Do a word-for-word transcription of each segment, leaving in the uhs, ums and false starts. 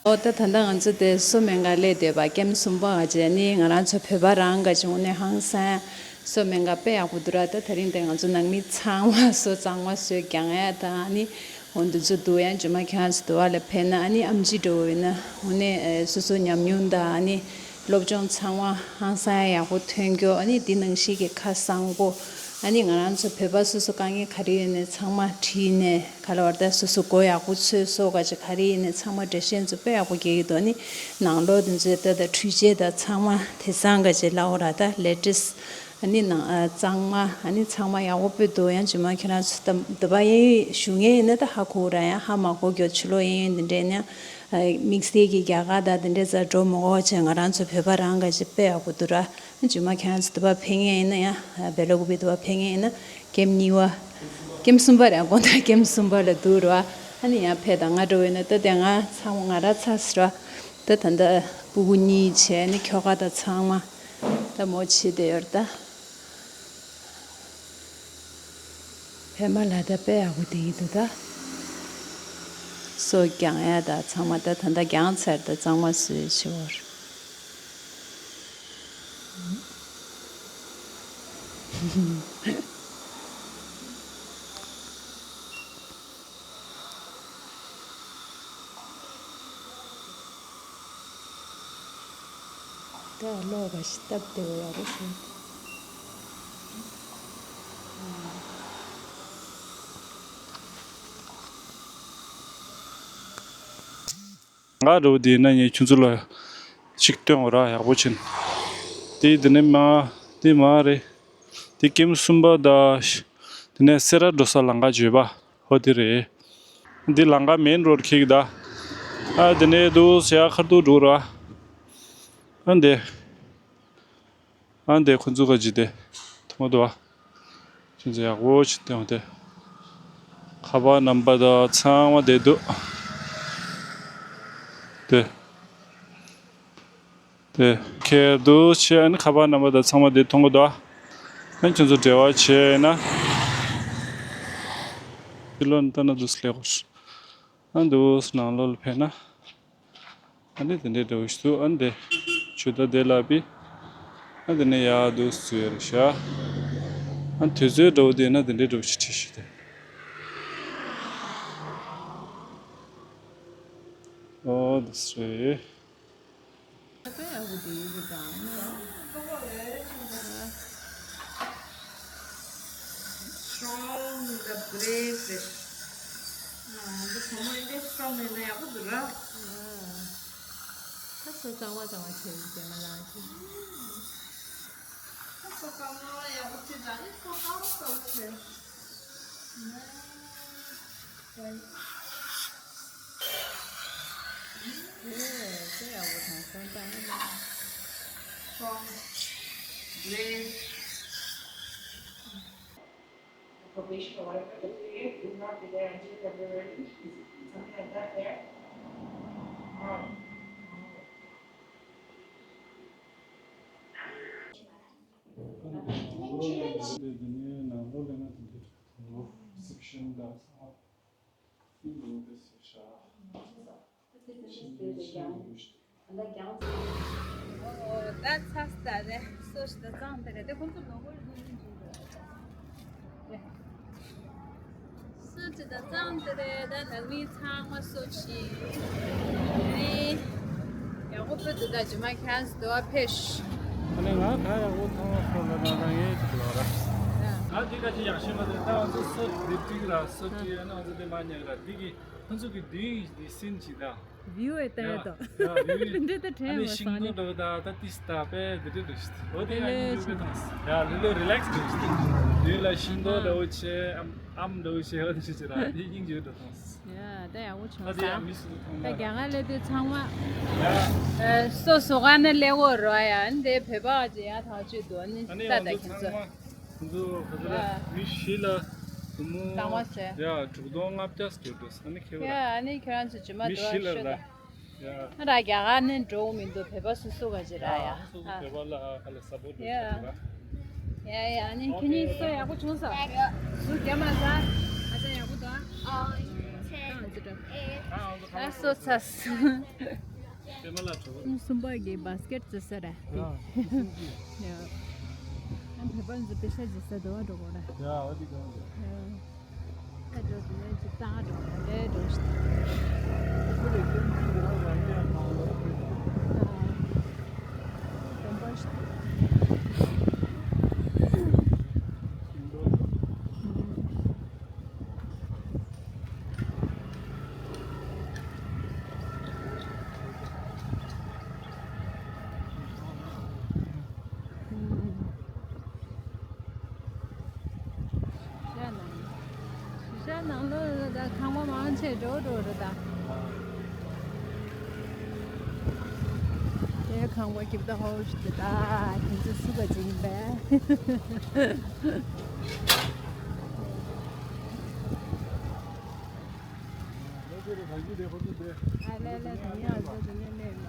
ཨོ་ད་ད་ལྟ་ང་ཚོ་དེ་སོ་མེན་ག་སླེབས་བསྡད་པ་ཀེམ་གསུམ་པ་ག་ཅེ་ནི་ང་རང་ཚོ་བོད་པ་རང་ག་ཅེ་འོ་ནས་ཧང་སང་སོ་མེན་ག་དཔེ་ཡག་པོ་འདུག་ར། ད་ད་རིང་དེ་ང་ཚོ་ནང་མི་ཚང་མ་སོ་གཙང་མ་བཟོས་རྒྱག་ཡ་ད་ཨ་ནི་འོ་འདི་ཚོ་འདུག་ཡང་ཇུ་མ་ཁྱེད་རང་ཚོ་འདུག་བ་ལ་ཕེབས་ན་ཨ་ནི་ཨམ་ཆི་འགྲོ་བས་ན་འོ་ནས་སོ་སོ་ཉམས་མྱོང་ད་ཨ་ནི་སློབ་སྦྱོང་ཚང་མ་ཧང་སང་ཡག་པོ་ཐོན་རྒྱུ། ཨ་ནི་འདི་ནང་བཞིན་གྱི་ཁ་གསང་པོ། ཨ་ནི་ང་རང་ཚོ་བོད་པ་སོ་སོ་དཀའ་ངལ་ག་རེ་ཡོད་ནས་ཚང་མ་བྲིས་ནས་ག་ལ་བར་ད་སོ་སོ་མགོ་ཡག་པོ་ཚོས་སོ་ག་ཅིག་ག་རེ་ཡིན་ནས་ཚང་མ་འགྲེལ་བཤད་ཚོ་དཔེ་ཡག་པོ་རྒྱག་གི་འདུག་ཨ་ནི་ནང་ལོགས་འདི་ཚོའི་ད་ད་འཕྲུལ་ཆས་ད་ཚང་མ་དེང་སང་ག་ཅིག་ལ་འོ་ར་ད་ལེ་ཊེ་སི་ཨ་ནི་ནང་ཨ་གཙང་མ་ཨ་ནི་ཚང་མ་ཡག་པོ་དཔེ་འདུག་ཡང་ཇུ་མ་ཁྱེད་རང་ཚོ་ད་འདི་པ་གཡས་གཡོན་ཞུ་མཁན་ཡིན་ན་ད་ཧ་གོ་ར་ཡང་ཧ་མ་གོ་རྒྱུ་ཕྱི་ལོགས་གཡས་གཡོན་འདི་འདྲས་ནས་དམིགས་བསལ་གྱི་རྒྱ་གར་དང་དེ་འདྲས་རྩ་འགྲོ་མི་དགོས་བྱས་ང་རང་ཚོ་བོད་པ་རང་ག་ཅིག་དཔེ་ཡག་པོ་འདུག་ར། ཇུ་མ་ཁྱེད་རང་ཚོ་དུ་བ་ཕེབས་མཁན་ཡིན་ན་ཡང་བེ་ལ་ཀུ་པི་དུ་བ་ཕེབས་མཁན་ཡིན་ན་ཀེམ་གཉིས་པ་ཀེམ་གསུམ་པ་རེད་དགོངས་དག་ཀེམ་གསུམ་པ་ལ་འདུག་ར། ཨ་ནི་ཡང་ཕེབས་དང་ང་འགྲོ་བས་ན་ད་དེ་ང་ཚང་མ་ང་ར་ཚ་ཟེར་ར། ད་ད་ལྟ་སྤུ་གུ་གཉིས་བྱས་ནི་ཁྱོ་ག་དང་ཚང་མ་ད་མོ་བྱེད་དེ་ཡོད་ར་ད། ཕེ་མ་ལ་ད་དཔེ་ཡག་པོ་དེ་ཡིན་འདུག་ད། སོ་རྒྱང་ཡ་ད་ཚང་མ་ད་ད་ད་རྒྱང་ཚར་ད་གཙང་མ་བཟོས་བྱེད་འོར། ད་ལོག་ག་ཞིག་སྟབས་བདེ་བོ་ཡག་པོ་བྱུང་། ང་རུ་དེ་ན་ངས་ཁྱོད་ཚོ་ལ་ཅིག་སྟོན་འོ་ར་ཡག་པོ་ཕྱིན། དེ་དེ་ནས་མ་དེ་མ་རེད། དེ་ཀེམ་གསུམ་པ་ད་དེ་ནས་སེ་ར་འགྲོ་ས་ལམ་ཁ་བརྗོད་པ་ཧོ་དེ་རེད། འདི་ལམ་ཁ་མེན་རོ་ཌི་ཁེག་ད། ཨ་དེ་ནས་དུ་སེ་ཡ་ཁར་དུ་འགྲོ་ར། ཨ་འདི། ཨ་འདི་ཁོ་ཚོ་ག་ཇི་དེ། མཐོང་དུ་བ། ཁྱོད་ཚོ་ཡག་པོ་ཅིག་སྟོན་དེ། ཁ་པར་རྣམ་པ་ད་ཚང་མ་དེ་འདུག་དེ། དེ་ཁྱེད་དུ་ཆེ་ཨ་ནི་ཁ་པར་རྣམ་པ་དང་ཚང་མ་དེ་མཐོང་གི་འདུག་ཨ་ཁྱོད་ཚོ་འབྲེལ་བ་བྱས་ན། ཕྱི་ལོགས་ནས་ལྟ་ན་འདུག་སླེ་གོ་ཨ་འདུག་ནང་ལོགས་ལ་ཕེབས་ན། ཨ་ནི་དེ་འདྲའི་འདྲ་བོ་ཞིག་འདུག་ཨ་འདི་ཆུ་ད་དེ་ལ་པི། ཨ་དེ་ནས་ཡག་འདུག་སུ་ཡོད་རེད་ཤག་ཨ་དུས་ཚོད་འདྲ་བོ་དེ་ན་དེ་འདྲའི་འདྲ་བོ་ཞིག་ཁྲིད་ཤིག་དེ། ཨོ་དེ་སུ་རེད། ད་ཡག་པོ་དེ་ཡོད་རེད་ད། Strong the brave fish. ཨ་འདི་ཚང་མ་འདི་strong ཡིན་ན་ཡག་པོ་འདུག་ར། ད་སོ་གཙང་མ་གཙང་མ་བྱས་ཡོད་རེད་མ་ལགས་ཀྱི། ད་སོ་གཙང་མ་ཡག་པོ་བྱས་ད་ནི་སོ་གཙང་མ་གཙང་མ་བྱས། Probation or whatever the period will not be there until February. Is it something like that there? Section does not include this issue. ད་ཚ་ས་རེད། སོ་ཞིག་ད་གཙང་དེ་རེད་དེ་ཁོང་ཚོ་ལོ་གོར་ལུང་ལུང་བྱུང་འདུག་སོ་ཅི་ད་གཙང་དེ་རེད། ད་ནང་མི་ཚང་མ་སོ་ཞིག་རེད། ཡག་པོ་ཕུད་འདུག་ད་ཇི་མ་ཁྱང་སི་དུ་བ་ཕེ་ཤི། ཨ་ནི་ང་ག་ཡག་པོ་མཐོང་བ་སོ་ལ་ན་ན་ངའི་ཅིག་ལོ་ར། ང་འདི་ག་ཅི་ཡག་ཤོས་མ་རེད། ད་ང་ཚོ་སོ་འདི་ཏིག་ར་སོ་ཏིག་ཨ་ནི་ང་ཚོ་འདི་མ་ཉག་ར་འདི་གི་ཁོང་ཚོ་གི་འདི་འདི་སིན་ཅི་ད། བིའུ་ཨེ་ལྟ་ཡ་དོ། ཡ་བིའུ་ཨེ། འདི་འདྲ་དྲན་ཨ་ནི་མ་ཤིང་སོང་ནས། སྡོང་འདྲ་བོ་ད་ད་ཏིས་ད་པས་འདི་འདྲ་འདྲ་ཞིག་འོ་དེ་ཡ་སྙིང་རྗེ་དཔེ་ཐོངས། ཡ་ལི་ལོ་རི་ལེགས་འདྲ་ཞིག་དུས་ལ་ཤིང་སྡོང་འདྲ་བོ་ཆེ་ཨམ་ཨམ་འདྲ་བོ་ཆེ་འོ་དེ་ཞིག་ཆེ་ར་དེ་སྙིང་རྗེ་འདྲ་ཐོངས། ཡ་ད་ཡག་པོ་བྱུང་ཨ་དེ་ཡ་ས། མི་སུ་ཐོངས་ད་ན་རྒྱ་གར་ལ་དུས་ཚང་མ་ཡ་ཨ་སོ་སོ་ག་ནས་སླེབས་འོ་རོ་ཡ་འདི་བོད་པ་ཅི་ཡ་ཐག་ཆོད་འདུག་ཨ་ནི་ཨ་ནི་ད་ང་ད་ཚོ་ཁྱེད་ཚོ། ཚང་མ། ཁོང་ཚོ་ག་ཚོད་རེད། ཨ། མི་བཞི་ལ་བུ་མོ། བཏང་བ་བྱས། ཡ་དྲུག་སྟོང་ལྔ་བརྒྱ་སྐྱོར་འགྲོ་ས་ནི་ཁེ་བ་ཡ་ར། ཨ་ནི་ཁྱོད་རང་ཚོ་ཇི་མ་མི་འདུག་བཞི་ལ་ཤོད་ར། ད། ཡ། ཨ་ར་རྒྱ་གར་ནས་འགྲོ་འོང་མི་འདུག་བོད་པ་སུ་སུ་ག་ཅི་ར་ཡ། ཡ་སོ་སོ་ཨ། བོད་པ་ལ་ཧ་ལས་ས་པོ་འགྲོ་ཡ། ཤེས་ར། ཡ་ཡ་ཨ་ནི་ཁྱེད་གཉིས་སོ་ཡག་པོ་བྱུང་ས། ཡ། ཟུར་རྒྱ་མ་ཟ། ཨ་ཅག་ཡག་པོ་འདུག་ཨ། ཨ། ཚེ། ཨ་སོ་ཚ་སོ། གསུམ་པ་གི་བཱ་སི་ཀེཊ་རྩི་ས་ར། ཡ། ཨ་བོད་པ་ཚོ་པེ་ཤ་རྩི་ས་དོ་བ་འགྲོ་གོ་ར། ཡ་འོ་དེ་གང་རེད། ཡ། ད་འགྲོ་དེ་ནས་ཅིག་ཙང་འགྲོ་ར་ལས་འགྲོ་ཤི། ཤ་ནང་ཤ་ནང་ལོ་ད་ཁང་པ་མང་ཆེ་འགྲོ་འགྲོ་རེད་ད། དེ་ཁང་པ་ཀིབ་ད་ཧོ་ཤི་ད་ཁྱེད་ཚོ་སུ་ག་ཅིག་ཡིན་པས། ཨ་ལེ་ལེ་དེ་ཡང་བཟོ་དེ་ནས་མེད་མ་ཡ།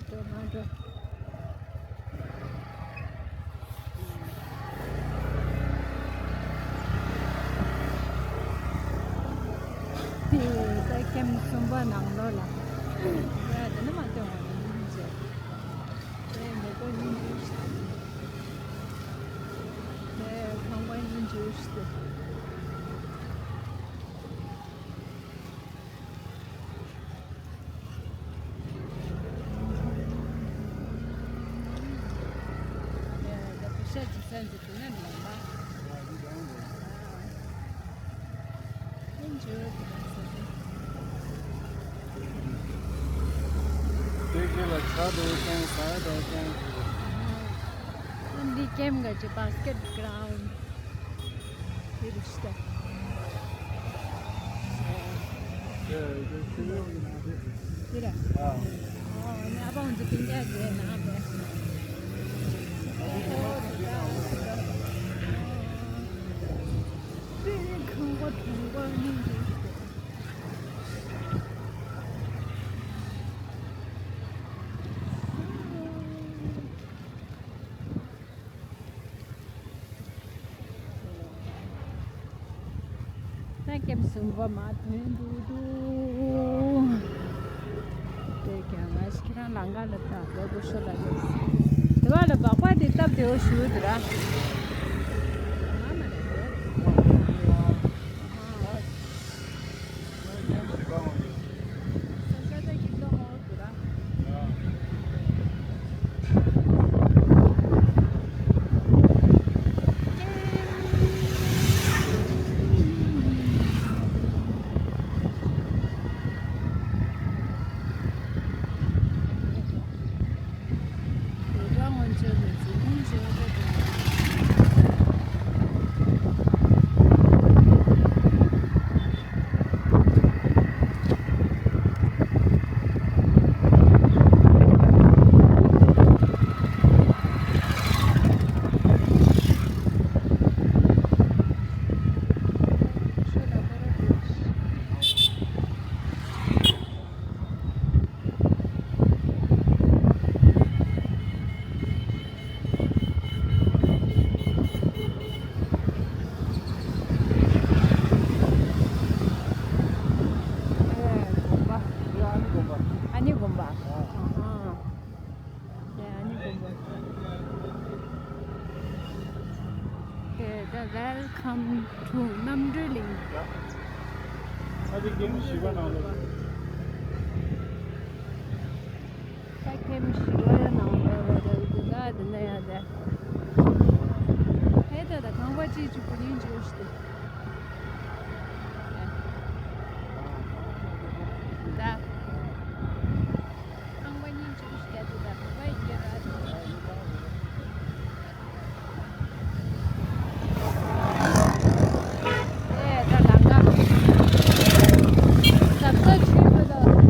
འགྲོ་མ་འགྲོ། དེ་ས་ཁེམ་གསུམ་པ་ནང་ལོགས་ལ། ཡ་དེ་ནི་མ་སྟོན་བ་ནི་མི་འཇལ། དེ་མེ་ཏོག་སྙིང་རྗེ་ཞིག་དེ་ཁང་པ་སྙིང་རྗེ་ཞིག་དེ་གི་ལ་ཆ་འགྲོ་ཀྱང་ཟ་འགྲོ་ཀྱང་ཞིག་འདི་ཀེམ་ག་ཅི་བཱ་སི་ཀེཊ་གྷ་རའུན་ཌི། དེ་རུ་ཤི་ད། དེ་ར། ཨ་ནི་ཨ་ཕ་ང་ཚོ་སྤུན་ཀྱག་རྗེས་ནང་བས། དེ་ཁང་པ་གྲོང་པ་གཉིས་འདུག་ད་ཀེམ་གསུམ་པ་མར་ཐོན་འདུག་འདུག་དེ་ཀྱང་ང་ཞིག་ཁྱེད་རང་ལང་ཀ་ལ་ད་ལོ་བུ་ཤོ་ལ་རེད། དེ་བ་ལ་སྦག་སྦག་དེ་སྟབས་བདེ་བོ་ཞུ་འདུག་ར། ང་མ་རེད། ཨ་ནི་དགོན་པ། ཨ་ནི་དགོན་པ། དེ་ད་Welcome to གནམ་གྲུའི་གླིང་། ཨ་ནི་ཀེམ་བཞི་པ་ནང་ལོགས། ད་ཀེམ་བཞི་པ་ནང་ལོགས་ལ་འདུག་ག་འདི་ན་ཡ་དེ། ཧེ་ད་ད་ཁང་པ་གཅིག་གཅིག་པུ་ཡིན་ཅིག་ཡོད་ཤི་དེ། ད། ཁང་པ་གཉིས་ཆུང་ཞིག་རྒྱག་དུས་ད་ཁང་པ་ཡི་གེ་ར་དུ། ཨེ་ད་ལམ་ཀ་ཟབ་ས་ཆུ་བོ་དང་།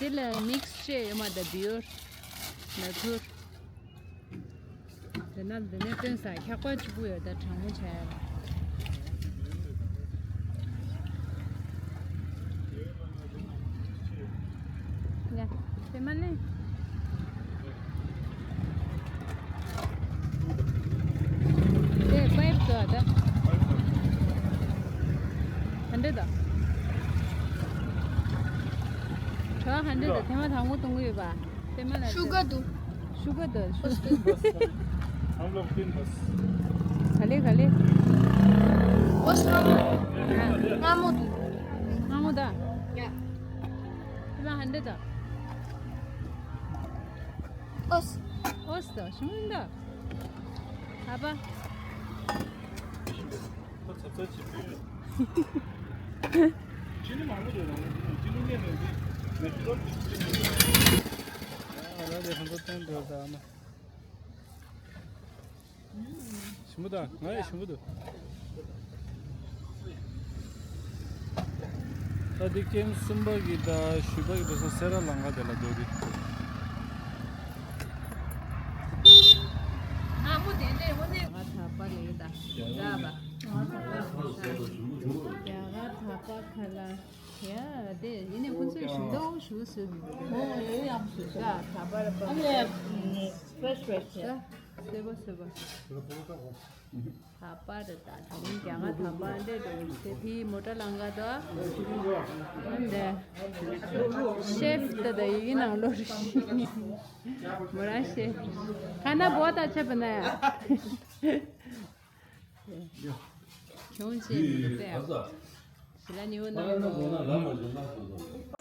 དེ་ལ་མིག་སི་བྱས་ཡོད་མ། ད་བི་ཡོར་ན་ཐུར། དེ་ན་འདི་ནས་སྟོན་ས་འཁྱག་པ་གཅིག་པུ་ཡོད། ད་གྲང་མོ་བྱ་ཡ་ལ། ཡ། དེ་མ་ནི། དེ་པའིབ་དོ་ད། ཧན་ཌེ་ཌ་དོ། ཁྲོ་ཧན་ཌེ་ཌ་དོ། ཐེངས་མ་དང་པོ་གཏོང་གི་ཡོད་པ། དེ་མ་ན། ཤུ་གར་དོ། ཤུ་གར་དོ། ཤུ་གར། हम लोग तीन बस। ག་ལེ་ག་ལེ། बस སྔ་མོ། སྔ་མོ་དོ། སྔ་མོ་དོ། ཡ། དེ་མ་ཧན་ཌེ་ཌ་དོ། ཨོས། ཨོས་དོ། ཤུ་མིན་དོ། ཧ་པ། ཁོ་ཚབ་ཚབ་བྱེད་པས། ཅི་ནི་མང་པོ་འདུག་རང་ཅི་ནི་ངས་ནས་འདི་མེ་ཏྲོ་ལ་དེ་ཅི་ནི། ཨ་ལ་དེ་ཧང་སང་བསྟན་འགྲོ་ད་ཨ་མ། ཞིམ་པོ་དང་ང་ཡི་ཞིམ་པོ་འདུག་ད་འདི་ཀེམ་གསུམ་པ་གི་ད་བཞི་པ་གི་བུ་སོ་སེ་ར་ལང་ཀ་དེ་ལ་འགྲོ་གི། ང་མོ་དེ་འདྲས་དངོས་གནས་ང་ཐག་པ་ལས་ད་འདྲ་བ། རྒྱ་གར་ཐག་པ་ཁ་ལ། ཡ་དེ་ཡིན་ནས་ཁོང་ཚོས་ཞུ་དོ་ཞུ་སུ། ཨོ་ཡེ་ཡང་ཞུ་ས། ད་ཐག་པ་ར་པ། ཨ་ལེ་ཕྲེཤ་ཕྲེཤ་བྱས། ད་སེ་བ་སེ་བ། ད་པར་ད་དེ་རིང་རྒྱ་གར་ད་པར་འདྲ་འདྲ་ཡོད་དེ་དེའི་མོ་ཊ་ལང་ཀ་དོ། འདི་ཤེཕ་ད་ད་ཡིག་ནང་ལོ་རེ་ཞིག་མོ་ར་ཤེཕ། ཁ་ན་བོ་ད་ཆེ་བ་ན་ཡ། ཁྱོང་ཆེ་མི་འདུག་པས། ཞི་ལ་ཉི་འོ་ནང་དོ།